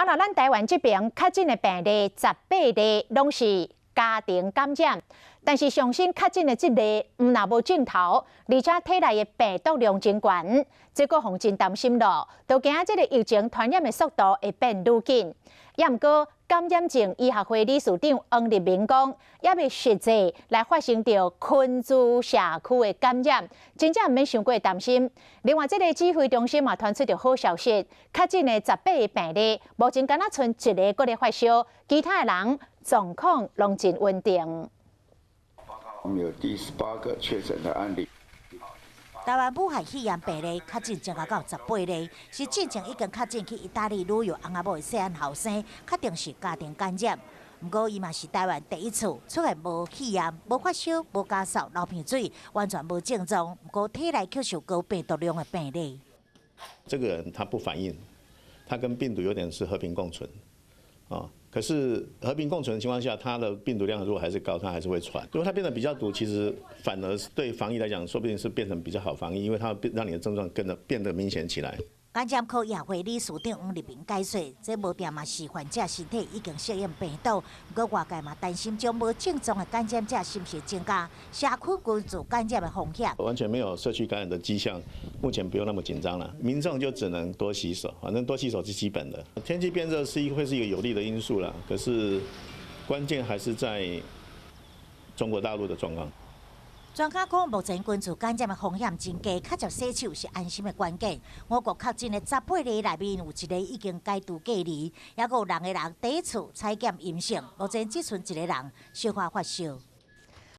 啊，若咱台灣這邊確診的病例18例，攏是家庭感染，但是上新確診的這例，毋但無症頭，而且體內的病毒量真懸，這閣予人真擔心咯，都驚這個疫情傳染的速度會變愈緊。也毋過，感染症醫學會理事長黃立明講，猶未實際來發生著群聚社區的感染，真正毋免傷過擔心。另外，這個指揮中心嘛傳出著好消息，確診的18個病例，目前敢若賰一個閣咧發燒，其他的人狀況攏真穩定。我們有第18個確診的案例。台灣武漢肺炎病例確診增加到十八例，是進前已經確診去意大利旅遊翁仔某的細漢後生，確定是家庭感染。毋過伊嘛是台灣第一次出現無肺炎、無發燒、無咳嗽、流鼻水，完全無症狀，毋過體內卻受高病毒量的病例。這個人他不反應，他跟病毒有點是和平共存，啊。可是和平共存的情況下，它的病毒量如果還是高，它還是會傳。如果它變得比較毒，其實反而對防疫來講，說不定是變成比較好防疫，因為它讓你的症狀跟着變得明顯起來。感染科醫學會理事長黃立明解說，這無定嘛是患者身體已經適應病毒，毋過外界嘛擔心，將無症狀的感染者是毋是增加社區群聚感染的風險。完全沒有社區感染的跡象，目前不用那麼緊張了。民眾就只能多洗手，反正多洗手是基本的。天氣變熱是一會是一個有利的因素啦，可是關鍵還是在中國大陸的狀況。專家講，目前群聚感染的風險真低，較捷洗手是安心的關鍵。我國確診的十八例內面有一個已經解除隔離，抑閣有六個人第一次採檢陰性，目前只剩一個人小可發燒。